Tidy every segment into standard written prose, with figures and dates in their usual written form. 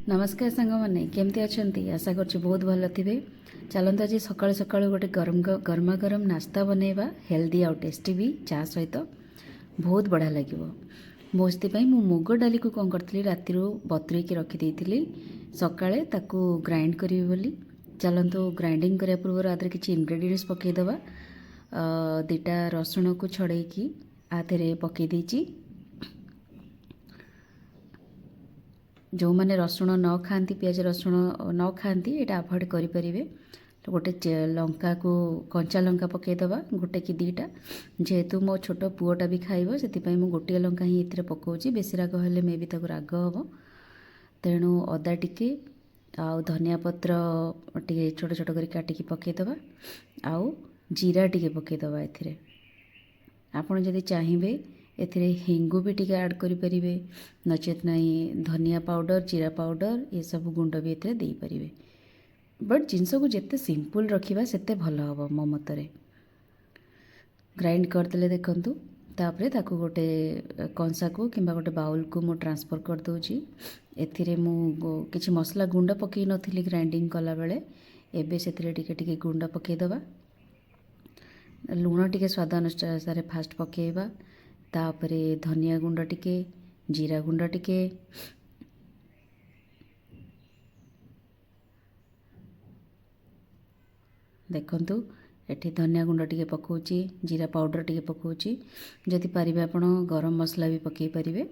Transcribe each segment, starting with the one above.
ନମସ୍କାର ସାଙ୍ଗମାନେ, କେମିତି ଅଛନ୍ତି? ଆଶା କରୁଛି ବହୁତ ଭଲ ଥିବେ। ଚାଲନ୍ତୁ, ଆଜି ସକାଳୁ ସକାଳୁ ଗୋଟେ ଗରମ ଗରମା ଗରମ ନାସ୍ତା ବନେଇବା, ହେଲ୍ଦି ଆଉ ଟେଷ୍ଟି ବି, ଚା ସହିତ ବହୁତ ବଢ଼ିଆ ଲାଗିବ। ମୁଁ ସେଥିପାଇଁ ମୁଁ ମୁଗ ଡାଲିକୁ କ'ଣ କରିଥିଲି, ରାତିରୁ ବତୁରେଇକି ରଖିଦେଇଥିଲି, ସକାଳେ ତାକୁ ଗ୍ରାଇଣ୍ଡ କରିବି ବୋଲି। ଚାଲନ୍ତୁ, ଗ୍ରାଇଣ୍ଡିଙ୍ଗ କରିବା ପୂର୍ବରୁ ଆ ଦେହରେ କିଛି ଇନଗ୍ରେଡ଼ିଏଣ୍ଟସ୍ ପକାଇଦେବା। ଦୁଇଟା ରସୁଣକୁ ଛଡ଼େଇକି ଆ ଦେହରେ ପକାଇ ଦେଇଛି। ଯେଉଁମାନେ ରସୁଣ ନ ଖାଆନ୍ତି, ପିଆଜ ରସୁଣ ନ ଖାଆନ୍ତି, ଏଇଟା ଆଭଏଡ଼ କରିପାରିବେ। ଗୋଟେ ଲଙ୍କାକୁ, କଞ୍ଚା ଲଙ୍କା ପକାଇଦେବା, ଗୋଟେ କି ଦୁଇଟା। ଯେହେତୁ ମୋ ଛୋଟ ପୁଅଟା ବି ଖାଇବ, ସେଥିପାଇଁ ମୁଁ ଗୋଟିଏ ଲଙ୍କା ହିଁ ଏଥିରେ ପକାଉଛି। ବେଶୀ ରାଗ ହେଲେ ମେ ବି ତାକୁ ରାଗ ହେବ। ତେଣୁ ଅଦା ଟିକେ ଆଉ ଧନିଆ ପତ୍ର ଟିକେ ଛୋଟ ଛୋଟ କରି କାଟିକି ପକାଇଦେବା ଆଉ ଜିରା ଟିକେ ପକାଇଦେବା ଏଥିରେ। ଆପଣ ଯଦି ଚାହିଁବେ, ଏଥିରେ ହେଙ୍ଗୁ ବି ଟିକେ ଆଡ଼୍ କରିପାରିବେ, ନଚେତ୍ ନାହିଁ ଧନିଆ ପାଉଡ଼ର, ଜିରା ପାଉଡ଼ର ଏସବୁ ଗୁଣ୍ଡ ବି ଏଥିରେ ଦେଇପାରିବେ। ବଟ୍ ଜିନିଷକୁ ଯେତେ ସିମ୍ପଲ୍ ରଖିବା, ସେତେ ଭଲ ହେବ ମୋ ମତରେ। ଗ୍ରାଇଣ୍ଡ କରିଦେଲେ ଦେଖନ୍ତୁ, ତାପରେ ତାକୁ ଗୋଟେ କଂସାକୁ କିମ୍ବା ଗୋଟେ ବାଉଲକୁ ମୁଁ ଟ୍ରାନ୍ସଫର୍ କରିଦେଉଛି। ଏଥିରେ ମୁଁ କିଛି ମସଲା ଗୁଣ୍ଡ ପକାଇ ନଥିଲି ଗ୍ରାଇଣ୍ଡିଙ୍ଗ କଲାବେଳେ। ଏବେ ସେଥିରେ ଟିକେ ଟିକେ ଗୁଣ୍ଡ ପକାଇଦେବା। ଲୁଣ ଟିକେ ସ୍ୱାଦ ଅନୁସାରେ ଫାଷ୍ଟ ପକାଇବା, ତାପରେ ଧନିଆ ଗୁଣ୍ଡ ଟିକେ, ଜିରା ଗୁଣ୍ଡ ଟିକେ। ଦେଖନ୍ତୁ, ଏଠି ଧନିଆ ଗୁଣ୍ଡ ଟିକେ ପକାଉଛି, ଜିରା ପାଉଡ଼ର ଟିକେ ପକାଉଛି। ଯଦି ପାରିବେ, ଆପଣ ଗରମ ମସଲା ବି ପକାଇ ପାରିବେ।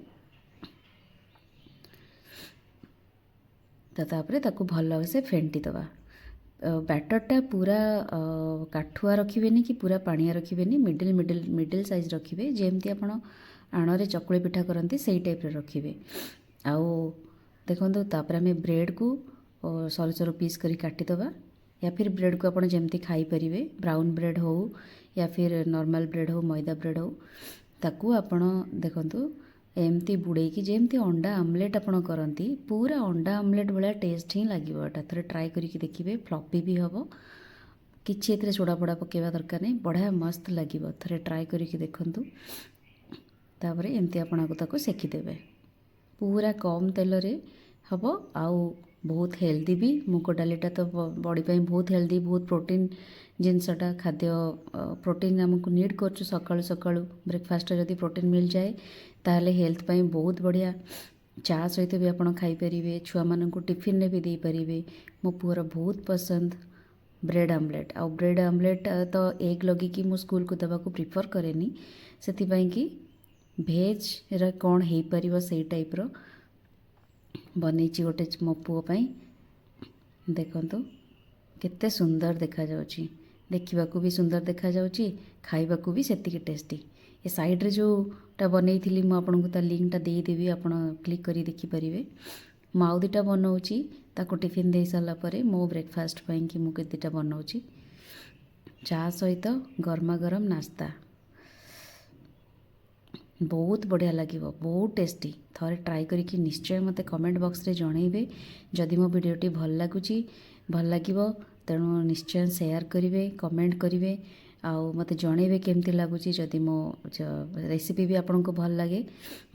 ତ ତାପରେ ତାକୁ ଭଲ ସେ ଫେଣ୍ଟି ଦେବା। ବ୍ୟାଟରଟା ପୁରା କାଠୁଆ ରଖିବେନି କି ପୁରା ପାଣିଆ ରଖିବେନି, ମିଡ଼ିଲ୍ ମିଡ଼ିଲ୍ ମିଡ଼ିଲ୍ ସାଇଜ୍ ରଖିବେ। ଯେମିତି ଆପଣ ଆଣରେ ଚକୁଳି ପିଠା କରନ୍ତି, ସେଇ ଟାଇପ୍ର ରଖିବେ। ଆଉ ଦେଖନ୍ତୁ, ତାପରେ ଆମେ ବ୍ରେଡ଼କୁ ସରୁ ସରୁ ପିସ୍ କରି କାଟିଦେବା, ୟା ଫିର୍ ବ୍ରେଡ଼କୁ ଆପଣ ଯେମିତି ଖାଇପାରିବେ, ବ୍ରାଉନ୍ ବ୍ରେଡ଼୍ ହଉ ୟା ଫିର୍ ନର୍ମାଲ୍ ବ୍ରେଡ଼୍ ହଉ, ମଇଦା ବ୍ରେଡ଼୍ ହଉ। ତାକୁ ଆପଣ ଦେଖନ୍ତୁ, ଏମିତି ବୁଡ଼େଇକି ଯେମିତି ଅଣ୍ଡା ଆମଲେଟ୍ ଆପଣ କରନ୍ତି, ପୁରା ଅଣ୍ଡା ଆମଲେଟ୍ ଭଳିଆ ଟେଷ୍ଟ ହିଁ ଲାଗିବ ଏଟା। ଥରେ ଟ୍ରାଏ କରିକି ଦେଖିବେ। ଫ୍ଲପି ବି ହେବ, କିଛି ଏଥିରେ ସୋଡ଼ା ଫୋଡ଼ା ପକାଇବା ଦରକାର ନାହିଁ। ବଢ଼ିଆ ମସ୍ତ ଲାଗିବ, ଥରେ ଟ୍ରାଏ କରିକି ଦେଖନ୍ତୁ। ତାପରେ ଏମିତି ଆପଣଙ୍କୁ ତାକୁ ସେକିଦେବେ। ପୁରା କମ୍ ତେଲରେ ହେବ ଆଉ ବହୁତ ହେଲ୍ଦି ବି। ମୁଗ ଡାଲିଟା ତ ବଡ଼ି ପାଇଁ ବହୁତ ହେଲ୍ଦି, ବହୁତ ପ୍ରୋଟିନ୍ ଜିନିଷଟା। ଖାଦ୍ୟ ପ୍ରୋଟିନ୍ ଆମକୁ ନିଡ଼୍ କରୁଛୁ। ସକାଳୁ ସକାଳୁ ବ୍ରେକଫାଷ୍ଟରେ ଯଦି ପ୍ରୋଟିନ୍ ମିଳିଯାଏ, ତାହେଲେ ହେଲ୍ଥ ପାଇଁ ବହୁତ ବଢ଼ିଆ। ଚା ସହିତ ବି ଆପଣ ଖାଇପାରିବେ, ଛୁଆମାନଙ୍କୁ ଟିଫିନରେ ବି ଦେଇପାରିବେ। ମୋ ପୁଅର ବହୁତ ପସନ୍ଦ ବ୍ରେଡ଼୍ ଆମଲେଟ୍। ଆଉ ବ୍ରେଡ଼୍ ଆମଲେଟ୍ ତ ଏଗ୍ ଲଗେଇକି ମୁଁ ସ୍କୁଲକୁ ଦେବାକୁ ପ୍ରିଫର୍ କରେନି, ସେଥିପାଇଁ କି ଭେଜ୍ର କ'ଣ ହେଇପାରିବ, ସେଇ ଟାଇପ୍ର ବନେଇଛି ଗୋଟେ ମୋ ପୁଅ ପାଇଁ। ଦେଖନ୍ତୁ, କେତେ ସୁନ୍ଦର ଦେଖାଯାଉଛି। ଦେଖିବାକୁ ବି ସୁନ୍ଦର ଦେଖାଯାଉଛି, ଖାଇବାକୁ ବି ସେତିକି ଟେଷ୍ଟି। ଏ ସାଇଡ଼୍ରେ ଯେଉଁଟା ବନେଇଥିଲି, ମୁଁ ଆପଣଙ୍କୁ ତା ଲିଙ୍କଟା ଦେଇଦେବି, ଆପଣ କ୍ଲିକ୍ କରି ଦେଖିପାରିବେ। ମୁଁ ଆଉ ଦୁଇଟା ବନଉଛି। ତାକୁ ଟିଫିନ୍ ଦେଇ ସାରିଲା ପରେ ମୋ ବ୍ରେକଫାଷ୍ଟ ପାଇଁକି ମୁଁ କେତେଟା ବନଉଛି। ଚା ସହିତ ଗରମା ଗରମ ନାସ୍ତା ବହୁତ ବଢ଼ିଆ ଲାଗିବ, ବହୁତ ଟେଷ୍ଟି। ଥରେ ଟ୍ରାଏ କରିକି ନିଶ୍ଚୟ ମୋତେ କମେଣ୍ଟ ବକ୍ସରେ ଜଣାଇବେ। ଯଦି ମୋ ଭିଡ଼ିଓଟି ଭଲ ଲାଗୁଛି, ଭଲ ଲାଗିବ, ତେଣୁ ନିଶ୍ଚୟ ସେୟାର କରିବେ, କମେଣ୍ଟ କରିବେ ଆଉ ମୋତେ ଜଣାଇବେ କେମିତି ଲାଗୁଛି। ଯଦି ମୋ ରେସିପି ବି ଆପଣଙ୍କୁ ଭଲ ଲାଗେ,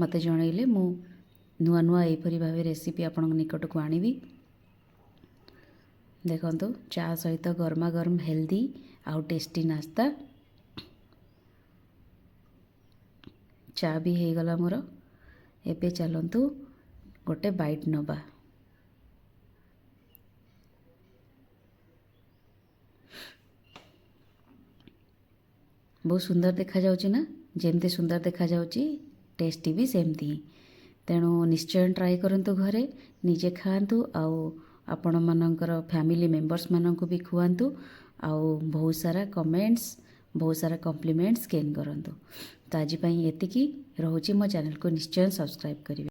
ମୋତେ ଜଣାଇଲେ ମୁଁ ନୂଆ ନୂଆ ଏହିପରି ଭାବେ ରେସିପି ଆପଣଙ୍କ ନିକଟକୁ ଆଣିବି। ଦେଖନ୍ତୁ, ଚା ସହିତ ଗରମା ଗରମ ହେଲ୍ଦି ଆଉ ଟେଷ୍ଟି ନାସ୍ତା। ଚା ବି ହେଇଗଲା ମୋର। ଏବେ ଚାଲନ୍ତୁ ଗୋଟେ ବାଇଟ୍ ନେବା। ବହୁତ ସୁନ୍ଦର ଦେଖାଯାଉଛି ନା? ଯେମିତି ସୁନ୍ଦର ଦେଖାଯାଉଛି, ଟେଷ୍ଟି ବି ସେମିତି ହିଁ। ତେଣୁ ନିଶ୍ଚୟ ଟ୍ରାଏ କରନ୍ତୁ ଘରେ, ନିଜେ ଖାଆନ୍ତୁ ଆଉ ଆପଣମାନଙ୍କର ଫ୍ୟାମିଲି ମେମ୍ବର୍ସମାନଙ୍କୁ ବି ଖୁଆନ୍ତୁ ଆଉ ବହୁତ ସାରା କମେଣ୍ଟସ୍, ବହୁତ ସାରା କମ୍ପ୍ଲିମେଣ୍ଟସ୍ ଗେନ୍ କରନ୍ତୁ। ତ ଆଜି ପାଇଁ ଏତିକି ରହୁଛି। ମୋ ଚ୍ୟାନେଲକୁ ନିଶ୍ଚୟ ସବସ୍କ୍ରାଇବ୍ କରିବେ।